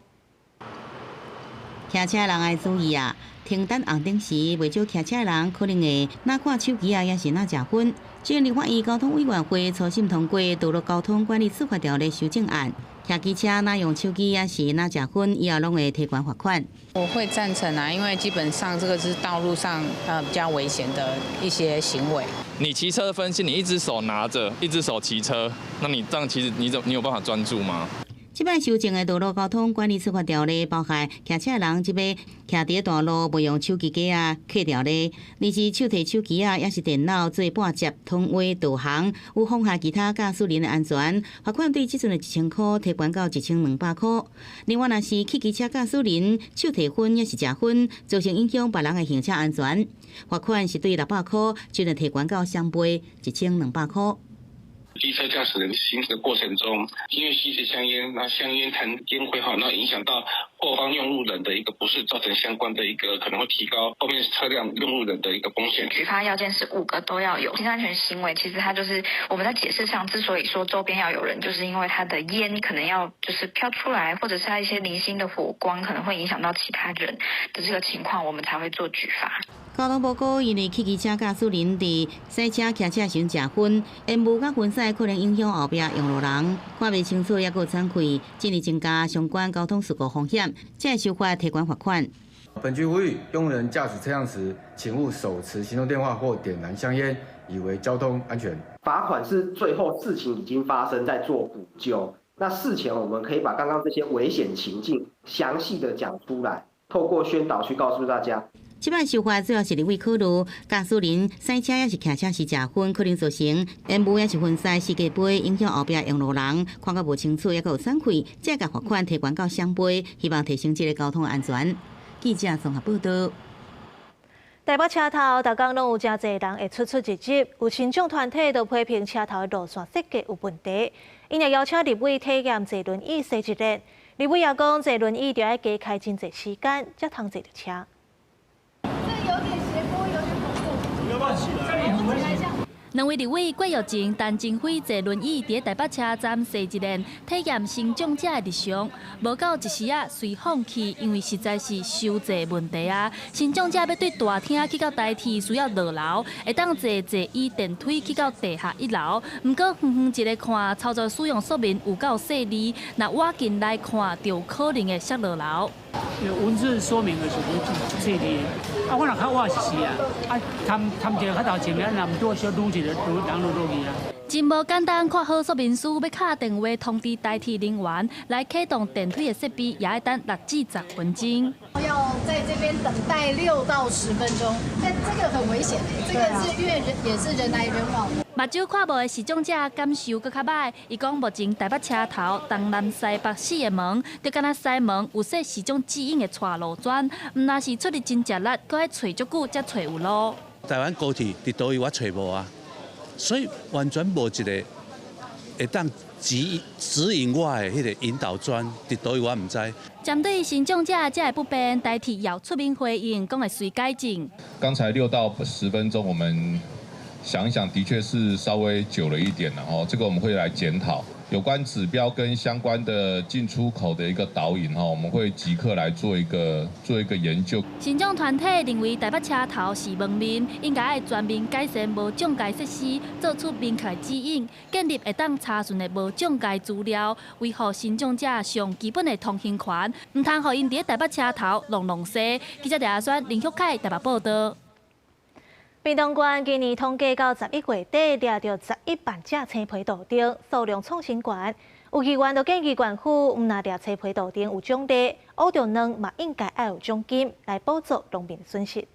騎騎車人愛注意啊！停等紅燈時，袂少騎車人可能會若看手機啊，抑是若食薰。前立法院交通委員會初審通過《道路交通管理處罰條例》修正案，騎機車若用手機抑是若食薰，以後攏會提懸罰款。
我會贊成啊，因為基本上這個是道路上比較危險的一些行為。
你騎車分心，你一隻手拿著，一隻手騎車，那你這樣其實你怎你有辦法專注嗎？
這擺修正的道路交通管理處罰條例，包含騎車人這擺騎佇大路袂用手機機仔，扣條例；二是手提手機仔，抑是電腦做撥接通話導航，有妨害其他駕駛人的安全，罰款對這陣的1000箍提懸到1200箍。另外，若是汽機車駕駛人手提薰抑是食薰，造成影響別人的行車安全，罰款是對600箍，就能提懸到雙倍1200箍。
機車駕駛人行駛的過程中，因為吸食香菸，那香菸殘煙灰哈，那影響到後方用路人的一個不適，造成相關的一個可能會提高後面車輛用路人的一個風險。
舉發要件是5個都要有。行車安全行為其實它就是我們在解釋上之所以說周邊要有人，就是因為它的煙可能要就是飄出來，或者是它一些零星的火光可能會影響到其他人的這個情況，我們才會做舉發。
交通部講，因為汽機車駕駛人佇駛車、騎車時食薰，煙霧佮薰屎可能影響後壁用路人，看袂清楚，抑閣有喘氣，進而增加相關交通事故風險，才會修法提懸罰款。
本局呼籲，用人駕駛車輛時，請勿手持行動電話或點燃香菸，以維交通安全。
罰款是最後事情已經發生，再做補救。那事前我們可以把剛剛這些危險情境詳細的講出來，透過宣導去告訴大家。
這擺修法主要是立委考慮，駕駛人駛車抑是騎車時食薰，可能造成煙霧抑是薰屎四界飛，影響後壁用路人，看較無清楚，抑閣有喘氣，才共罰款提懸到雙倍，希望提升這個交通安全。記者綜合報導。
台北車頭，逐工攏有誠濟人會出出入入，有身障團體都批評車頭的路線設計有問題，𪜶也邀請立委體驗坐輪椅踅一輪。立委也講，坐輪椅著愛加開真濟時間，才通坐著車。
這有點斜坡，有點恐怖。
要不要起來？
兩位立委郭玉靜、陳清輝坐輪椅佇台北車站踅一輪，體驗身障者的日常。無到一時仔隨放棄，因為實在是傷濟問題啊！身障者欲對大廳去到台鐵需要落樓，會當坐座椅電梯去到地下一樓。毋過遠遠一个看，操作使用說明有夠細膩，若倚近來看，就可能會摔落樓。
文字說明的是細膩，啊，我若較倚是是啊，啊，貪貪一个較頭前面，若毋拄小擼一个，擼人擼落去啊。
真無簡單，看好說明書，欲敲電話通知台鐵人員來啟動電梯的設備，也愛等6至10分鐘。
要在這邊等待6到10分鐘，但這個很危險，這個是因為人也是人來人往。
目睭看無的視障者感受閣較䆀，伊講目前台北車頭東南西北四个門，就敢若西門有設視障指引的帶路磚，毋但是出入真食力，閣愛揣足久才揣有路。
台灣高鐵佇佗位我揣無啊，所以完全無一個會當指引我的彼个引導磚，佇佗位我毋知。
針對身障者這个不便，台鐵也出面回應，講會隨改進。
剛才6到10分鐘，我們想一想，的確是稍微久了一點了哦。這個我們會來檢討有關指標跟相關的進出口的一個導引哈，我們會即刻來做一個研究。
身障團體認為台北車頭是門面，應該愛全面改善無障礙設施，做出明確指引，建立會當查詢的無障礙資料，維護身障者上基本的通行權，毋通予𪜶佇台北車頭挵挵踅。記者廖阿宣、林旭凱台北報導。
屏東縣今年統計到11月底，掠著11萬隻青皮杜鵑，數量創新高。有議員就建議縣府，毋但掠青皮杜鵑有獎勵，烏著卵嘛應該愛有獎金來補助農民損失。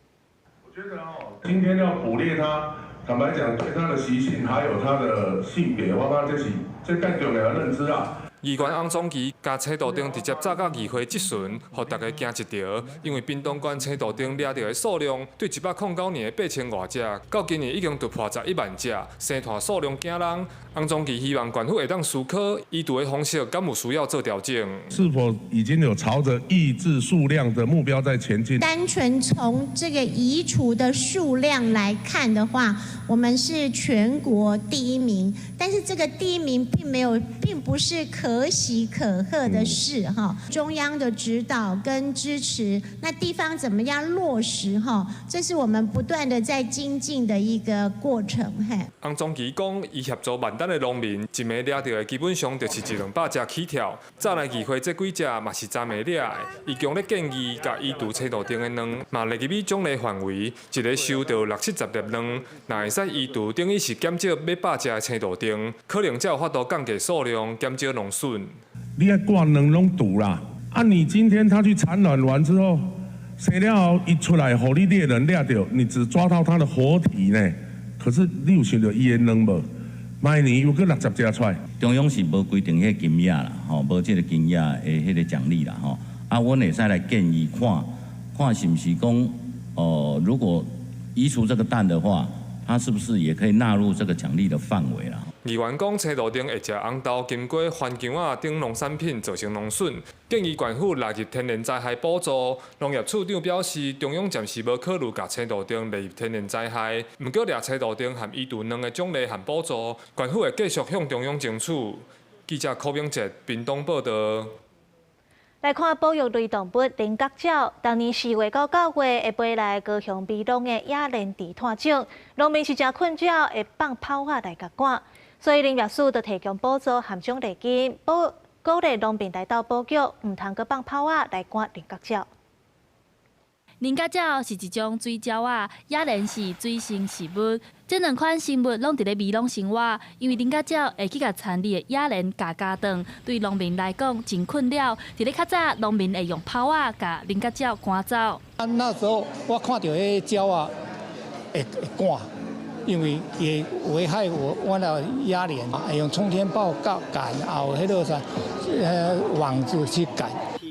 我覺得哦，今天要捕獵它，坦白講，對它的習性還有它的性別，我感覺這是這更重要的認知啊。
議員翁宗義共青杜鵑直接走到議會質詢，予大家驚一趒。因為屏東縣青杜鵑掠著的數量，對109年的8000外隻，到今年已經突破11萬隻，生湠數量驚人。翁宗義希望縣府會當思考移除的方式，敢有需要做調整？
是否已經有朝着抑制數量的目標在前進？
單純從這個移除的數量來看的話，我們是全國第一名，但是這個第一名並沒有，並不是可可喜可賀的事哈。中央的指導跟支持，那地方怎麼樣落實哈？這是我們不斷的在精進的一個過程。嘿。
洪宗基講，伊協助萬丹的農民，一暝掠著的基本上就是一兩百隻起跳。早來議會這幾隻嘛是昨暝掠的。伊強烈建議，共移除青路頂的卵，嘛列入去獎勵範圍，一个收著六七十粒卵，若會使移除，等於是減少欲百隻的青路燈，可能才有法度降低數量，減少農損。
你愛掛卵攏毒啦！啊，你今天他去產卵完之後，生了後伊出來，予你獵人掠著，你只抓到他的活體呢？可是你有想著伊的卵無？明年又閣60隻出來。
中央是無規定彼个金額啦，吼，無這个金額的彼个獎勵啦，吼。啊，阮會使來建議看，看是毋是講，哦，如果移除這個蛋的話，它是不是也可以納入這個獎勵的範圍啦？
議員講，青路燈會食紅豆、金瓜、番薑仔等農產品造成農損，建議縣府納入天然災害補助。農業處長表示，中央暫時無考慮共青路燈列入天然災害，毋過掠青路燈和移除卵的獎勵和補助，縣府會繼續向中央爭取。記者柯明哲屏東報導。
來看保育類動物菱角鳥，逐年4月到9月會飛來高雄美濃的野蓮池湠種，農民是誠困擾，會放炮仔來共趕，所以林業署就提供補助和獎勵金，鼓勵農民來鬥保育，毋通閣放炮仔來趕菱角鳥。
菱角鳥是一種水鳥仔，野蓮是水生植物。這兩款生物攏佇咧美濃生活，因為菱角鳥會去共田裡的野蓮咬咬斷，對農民來講真困擾。佇咧較早，農民會用炮仔共菱角鳥趕走。
啊，那時候我看著彼個鳥仔會趕，因為會危害我的野蓮，會用沖天炮趕，也有彼个啥，網子去趕。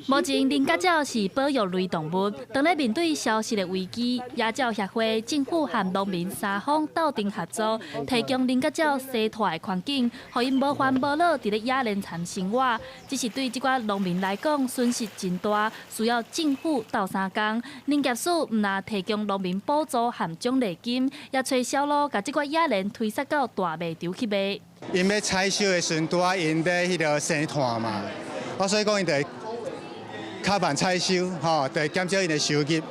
目前，菱角鳥是保育類動物。當咧面對消失的危機，野鳥協會、政府和農民三方鬥陣合作，提供菱角鳥棲巢的環境，予𪜶無煩無惱佇咧野蓮田生活。只是對這寡農民來講，損失真大，需要政府鬥相共。農業署毋但提供農民補助和獎勵金，也揣銷路，共這寡野蓮推捒到大賣場去賣。
𪜶欲採收的時陣，拄仔𪜶欲彼个生炭嘛，我所以講𪜶就會較慢採收，吼，就會減少𪜶的收入。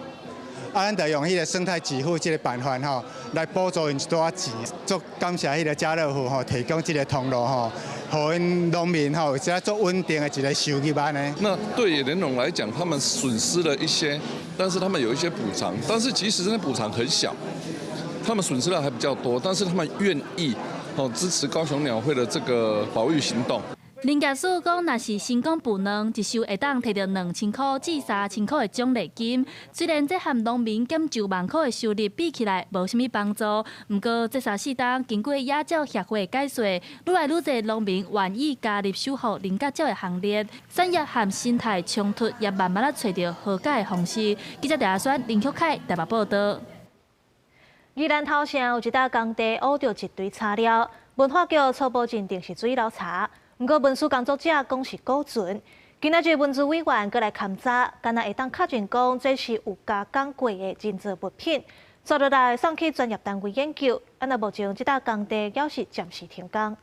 啊，咱就用彼个生態給付這个辦法，吼，來補助𪜶一寡錢。足感謝彼个家樂福，吼，提供這个通路，吼，予𪜶農民，吼，有一個足穩定的一个收入按呢。
那對野蓮農來講，他們損失了一些，但是他們有一些補償，但是其實那補償很小，他們損失的還比較多，但是他們願意哦支持高雄鳥會的這個保育行動。
林業署講，若是成功孵卵，一收會當提著2000箍至3000箍的獎勵金。雖然這和農民減9萬箍的收入比起來無啥物幫助，毋過這三四冬經過野鳥協會解說，愈來愈濟農民願意加入守護菱角鳥的行列，產業和生態衝突也慢慢仔揣著和解的方式。記者鄭阿選、林旭凱台北報導。
宜蘭頭城有一搭工地挖著一堆柴料，文化局初步認定是水流柴。毋過文史工作者講是古船，今仔日文資委員閣來勘查，敢若會當確認講這是有加工過的人造物品，接落來送去專業單位研究。啊，若目前這搭工地猶是暫時停工。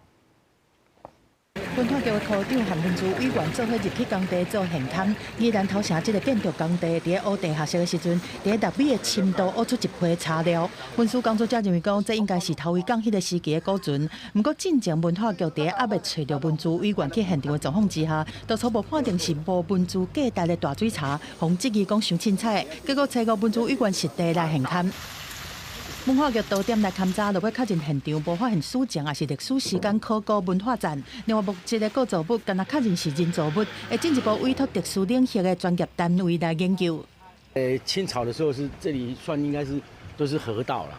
文化局的科長和文資委員做伙入去工地做現勘。宜蘭頭城這个建築工地，佇咧挖地下室的時陣，佇咧6米的深度挖出一批柴料。文史工作者認為講，這應該是頭圍港彼个時期的古船。毋過進前文化局佇咧猶未揣著文資委員去現場的狀況之下，就初步判定是無文資價值的大水柴，予人質疑講傷凊彩。結果初五文資委員實地來現勘。文化局多點來勘查，落尾確認現場無發現史前抑是歷史時間考古文化層。另外木質的構造物，敢若確認是人造物，會進一步委託特殊領域的專業單位來研究。
清朝的時候是這裡算應該是都是河道啦。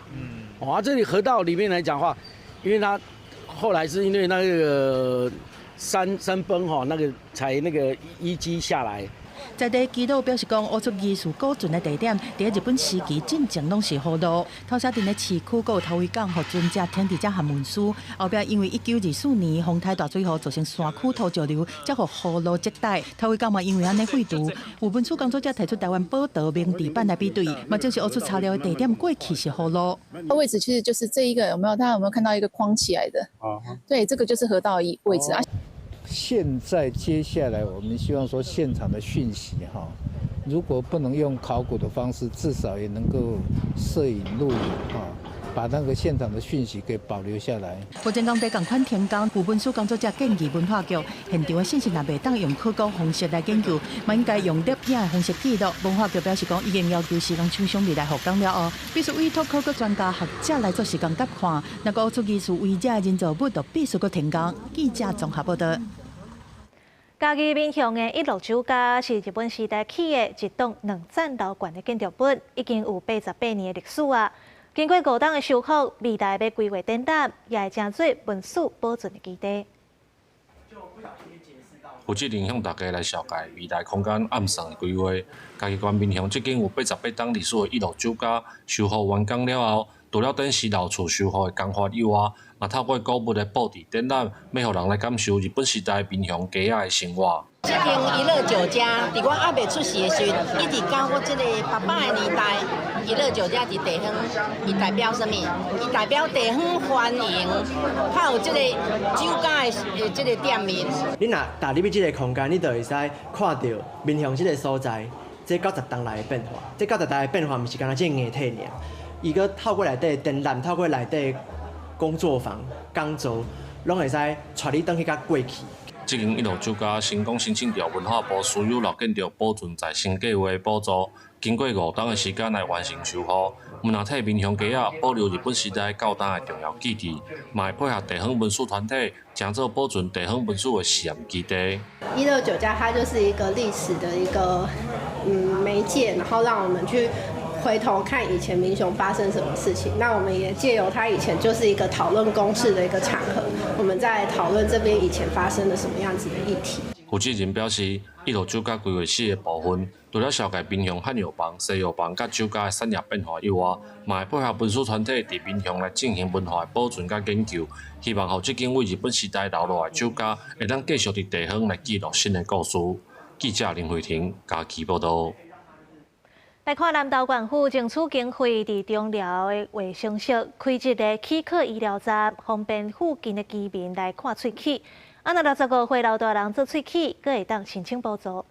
哦，這裡河道裡面來講話，因為它後來是因為那個山崩吼，那個才那個遺跡下來。
在地記錄表示講，挖出疑似古船的地點，佇日本時期進前攏是河路。頭城鎮的市區，閣有頭圍港，予船隻停佇遮和運輸。後壁因為1924年風台大水雨造成山區土石流，才予河路積帶。頭圍港嘛因為按呢廢除。有文史工作者提出台灣寶島明治版來比對，嘛就是挖出柴料的地點過去是河路。
位置其實就是這一個，有沒有？大家有沒有看到一個框起來的？啊，對，這個就是河道位置啊。
現在接下來，我們希望說現場的訊息哈，如果不能用考古的方式，至少也能夠攝影錄影哈，把那個現場的訊息給保留下來。
目前工地仝款停工，有文史工作者建議文化局現場的信息若袂當用考古方式來研究，嘛應該用錄影的方式記錄。文化局表示講，已經要求施工廠商未來復工了後，必須委託考古專家學者來做時間踏看。若閣出疑似違者人造物，就必須閣停工。記者綜合報道。
嘉義民雄的一樂酒家是日本時代起的一棟兩層樓懸的建築物，已經有88年的歷史啊。經過五冬的修復，未來欲規劃展覽，也會成做文史保存的基地。
負責人向大家來紹介未來空間暗算的規劃。嘉義縣民雄這間有88冬歷史的一樂酒家修復完工了後，除了展示老厝修復的工法以外，嘛透過古物的布置展覽，欲予人來感受日本時代民雄街仔的生活。
這間一樂酒家，佇我猶未出世的時陣，一直到我這個爸爸的年代，一樂酒家佇地方，伊代表啥物？伊代表地方繁榮，較有這個酒家的這個店面。
你若踏入去這個空間，你就會使看著民雄這個所在，這90冬來的變化。這90冬的變化，毋是干焦這個硬體爾，伊閣透過內底展覽，透過內底工作坊、講座，攏會使帶你轉去佮過去。
這間一樂酒家成功申請著文化部私有老建築保存再生計劃補助，經過五冬的時間來完成修復，毋但替民雄街仔保留日本時代舊檔的重要記憶，嘛會配合地方文史團體，成做保存地方文史的實驗基地。
一樂酒家它就是一個歷史的一個媒介，然後讓我們去回頭看以前民雄發生什麼事情。那我們也借由它以前就是一個討論公事的一個場合，我們在討論這邊以前發生了什麼樣子的議題。
負責人表示，一樂酒家規劃四个部分，除了紹介民雄漢藥房、西藥房佮酒家的產業變化以外，嘛會配合文史團體佇民雄來進行文化的保存佮研究，希望予這間為日本時代留落來的酒家，會當繼續佇地方來記錄新的故事。記者林慧婷嘉義報導。
來看南投縣府爭取經費，佇中寮的衛生室開一个齒科醫療站，方便附近的居民來看喙齒。啊，若65歲老大人做喙齒，閣會當申請補助。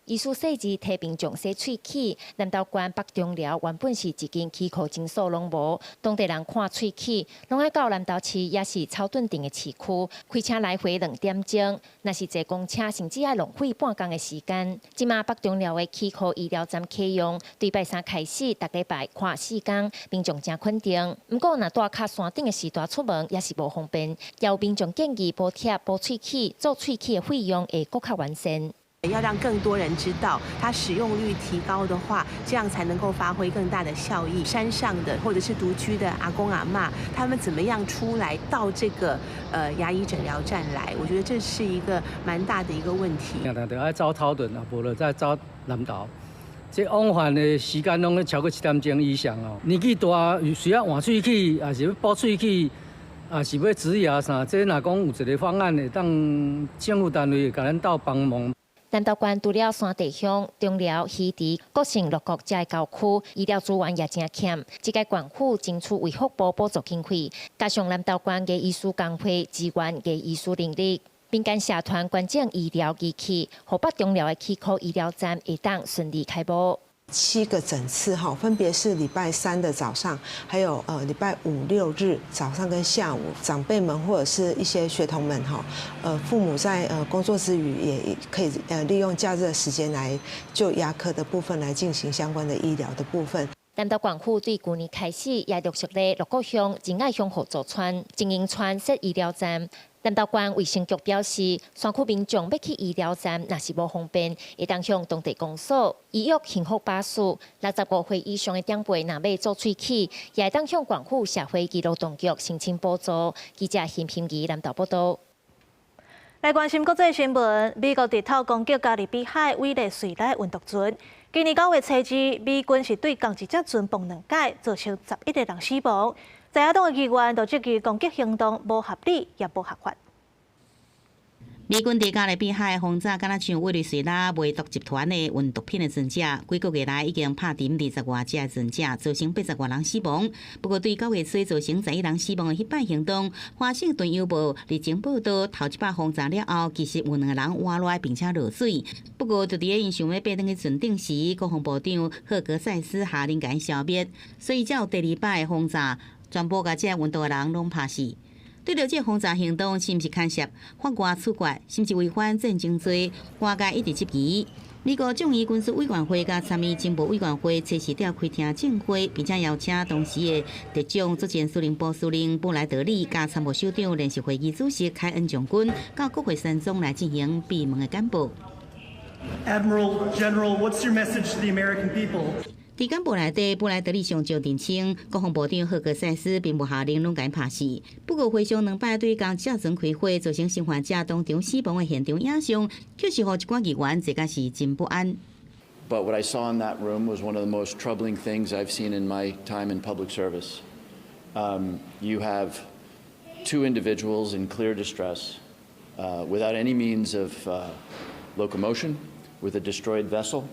醫師細緻替民眾洗喙齒。南投縣北中寮原本是一間齒科診所攏無，當地人看喙齒，攏愛到南投市，抑是草屯鎮的市區，開車來回兩點鐘。若是坐公車，甚至愛浪費半工的時間。這馬北中寮的齒科醫療站啟用，對拜三開始，逐禮拜看四工，民眾誠肯定。毋過，若蹛較山頂的時段出門，也是無方便。也有民眾建議補貼補喙齒，做喙齒的費用會閣較完善。
要讓更多人知道，它使用率提高的話，這樣才能夠發揮更大的效益。山上的或者是獨居的阿公阿嬤，他們怎麼樣出來到這個牙醫診療站來？我覺得這是一個蠻大的一個問題。
定定愛走頭頓啊，無就再走南投，這往返的時間攏超過7點鐘以上哦。年紀大，需要換喙齒，抑是欲補喙齒，抑是欲植牙啥，這若講有一個方案，會當政府單位共咱鬥幫忙。
南投縣除了山地鄉、中寮、魚池、國姓、六股這个郊區，醫療資源也誠欠。這屆縣府爭取衛福部補助經費，加上南投縣牙醫師公會支援牙醫師能力，民間社團捐贈醫療儀器，予北中寮的齒科醫療站會當順利開幕。
7個診次哈，分別是禮拜三的早上，還有禮拜五六日早上跟下午，長輩們或者是一些學童們哈，父母在工作之餘也可以利用假日的時間來就牙科的部分來進行相關的醫療的部分。
南投縣府對舊年開始，也陸續咧六股鄉、仁愛鄉互助村、精英村設醫療站。南投縣衛生局表示，山區民眾欲去醫療站，若是無方便，會當向當地公所預約幸福巴士。65歲以上的長輩若欲做喙齒，也會當向縣府社會及勞動局申請補助。記者邢平儀南投報導。
來關心國際新聞，美國直透攻擊加勒比海委內瑞拉運毒船。今年9月初二，美軍是對仝一隻船爆兩擺，造成11個人死亡。在野黨的議員就質疑攻擊行動無合理，也無合法。
美軍佇加勒比海轟炸，敢若像委內瑞拉賣毒集團的運毒品的船隻，幾個月來已經拍沉20外隻的船隻，造成80外人死亡。不過對9月初造成11人死亡的彼擺行動，華盛頓郵報日前報道，頭一擺轟炸了後，其實有兩個人活落來並且落水。不過就佇咧𪜶想欲爬轉去船頂時，國防部長赫格塞斯下令共𪜶消滅，所以才有第二擺的轟炸，全部共這運毒的人攏拍死。對著這個轟炸行動是毋是牽涉法外處決，甚至違反戰爭罪，外界一直質疑。美國眾議軍事委員會佮參議情報委員會初時召開聽證會，並且邀請當時的特種作戰司令部司令布萊德利佮參謀首長聯席會議主席凱恩將軍到國會山莊來進行閉門的簡報。
Admiral General, what's your message to the American people?
佇簡報內底，布萊德利上將澄清，國防部長赫格塞斯並無下令攏共𪜶拍死。不過，回想兩擺對共隻船開火造成生還者當場死亡的現場影像，確實予一寡議員坐甲是真不安。
But what I saw in that room was one of the most troubling things I've seen in my time in public service. You have two individuals in clear distress, without any means of locomotion, with a destroyed vessel,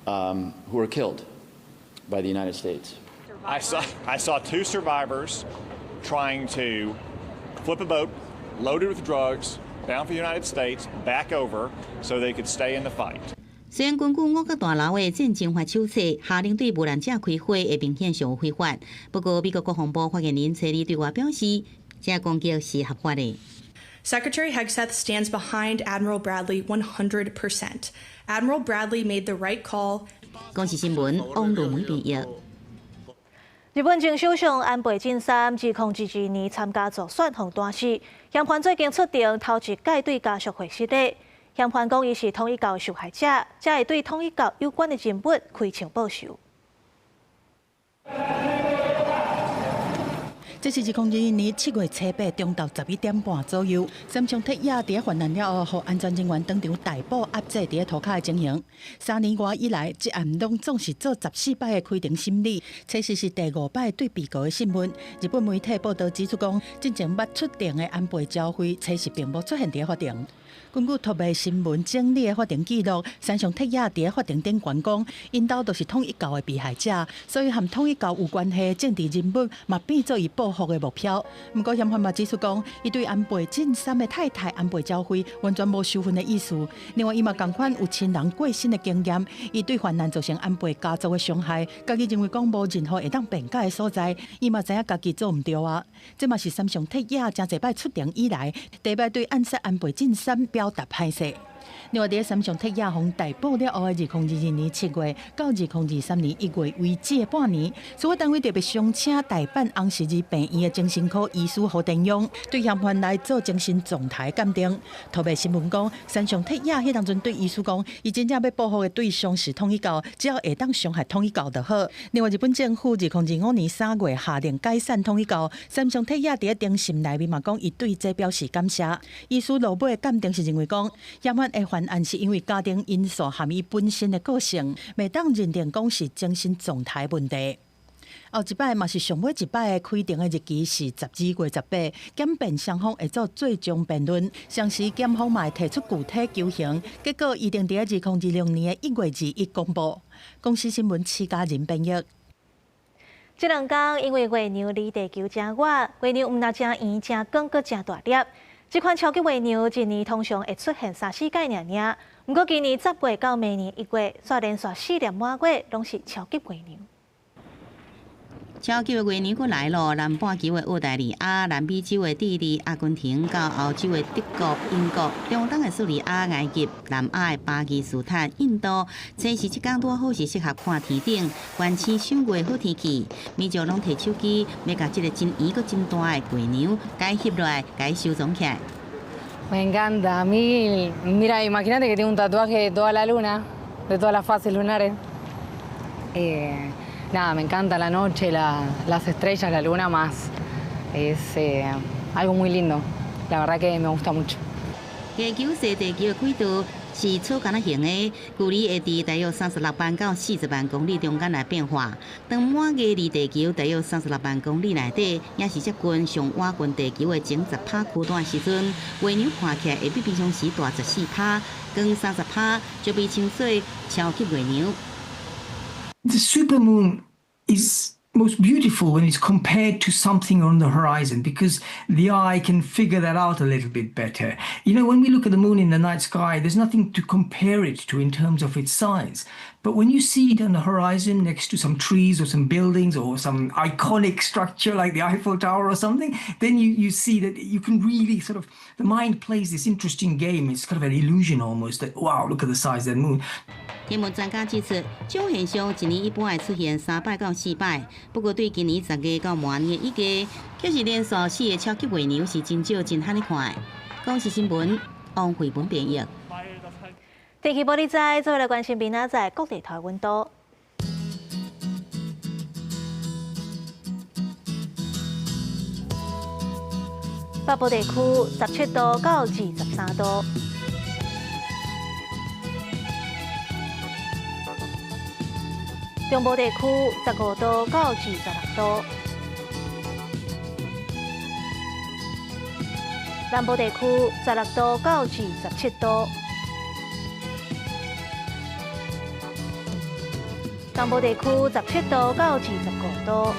who were killed by the United States.
I saw two survivors trying to flip a boat loaded with drugs bound for the United States back over so they could stay in the fight.
雖然根據五角大樓的戰爭法手冊，下令對無難者開火會明顯上有違法。不過，美國國防部發言人初二對外表示，這個攻擊是合法的。
Secretary Hegseth stands behind Admiral Bradley 100%. Admiral Bradley made the right call.
公視新聞，王路梅編譯。
日本前首相安倍晉三2022年參加助選，予彈死。嫌犯最近出庭，頭一擺對家屬會失禮。嫌犯講伊是統一教的受害者，才會對統一教有關的人物開槍報仇。
這是2021年7月初8中晝11點半左右，三上徹也佇犯案了後，予安全人員當場逮捕押制佇塗跤的情形。3年外以來，這案攏總是做14擺的開庭審理，這次是第五擺對被告的審問。日本媒體報道指出講，進前捌出庭的安倍昭惠，這次並無出現佇法庭。根據托麥新聞整理的法庭記錄，山上徹也佇法庭頂懸講，𪜶兜都是統一教的被害者，所以和統一教有關係的政治人物嘛變做伊報復的目標。毋過嫌犯嘛指出講，伊對安倍晉三的太太安倍昭惠完全無仇恨的意思。另外，伊嘛仝款有親人過身的經驗，伊對犯案造成安倍家族的傷害，家己認為講無任何會當辯解的所在，伊嘛知影家己做毋對啊。這嘛是山上徹也誠濟擺出庭以來，第一擺對暗殺安倍晉三表達歹勢。另外，佇三上徹也予逮捕了後的2022年7月到2023年1月為止的半年，司法單位特別商請大阪紅十字病院的精神科醫師何田勇對嫌犯來做精神狀態鑑定。特別新聞講，三上徹也彼當陣對醫師講，伊真正欲報復的對象是統一教，只要會當傷害統一教就好。另外，日本政府2025年3月下令解散統一教，三上徹也佇庭審內面嘛講，伊對這表示感謝。醫師落尾鑑定是認為講，嫌犯的犯案是因為家庭因素和伊本身的個性，袂當認定講是精神狀態問題。後一擺嘛是上尾一擺的開庭的日期是12月18，檢辯雙方會做最終辯論，同時檢方嘛會提出具體求刑，結果預定佇2026年1月21公布。公視新聞徐嘉仁編譯。
這兩工因為月娘離地球誠遠，月娘毋但誠圓、誠光、閣誠大粒。這款超級月娘一年通常會出現三四擺爾爾，毋過今年10月到明年1月，煞連續四粒滿月攏是超級月娘。
超級的月娘閣來囉，南半球的澳大利亞、南美洲的智利、阿根廷，到歐洲的德國、英國、中東的敘利亞、埃及、南亞的巴基斯坦、印度，這是這工拄好是適合看天頂、觀星賞月好天氣。民眾攏提手機，欲共這个真圓閣真大的月娘，共翕落來，共收藏起來。
Me encanta, a mí, mira, imagínate que tengo un tatuaje de toda la luna, de todas las fases lunares. Nada, me encanta la noche, las estrellas, la luna más. Es algo muy lindo, la verdad que me gusta mucho.
地球踅地球的軌道，是草桿仔型的，距離會佇大約36萬到40萬公里中間來變化。當滿月離地球大約三十六萬公里內底，也是接近上倚近地球的前10趴區段時陣，月娘看起來會比平常時大14趴，光30趴就被稱做超級月娘。
The supermoon is most beautiful when it's compared to something on the horizon because the eye can figure that out a little bit better. When we look at the moon in the night sky, there's nothing to compare it to in terms of its size. But when you see it on the horizon next to some trees or some buildings or some iconic structure like the Eiffel Tower or something, then you see that you can really sort of, the mind plays this interesting game. It's kind of an illusion almost that, wow, look at the size of the moon.
天文專家指出，這種現象一年一般會出現3擺到4擺。不過對今年10月到明年的1月，卻是連續四個超級月娘是真少真罕咧看的。公視新聞王慧文編譯。
天氣報你知，做伙來關心明仔載各地頭溫度。北部地區17度到23度。中部地區15度到26度，南部地區16度到27度，東部地區17度到25度，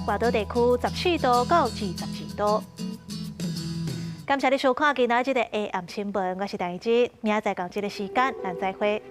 外島地區14度到22度。感謝你收看今仔這个下暗新聞，我是陳怡之，明仔載仝這个時間，咱再會。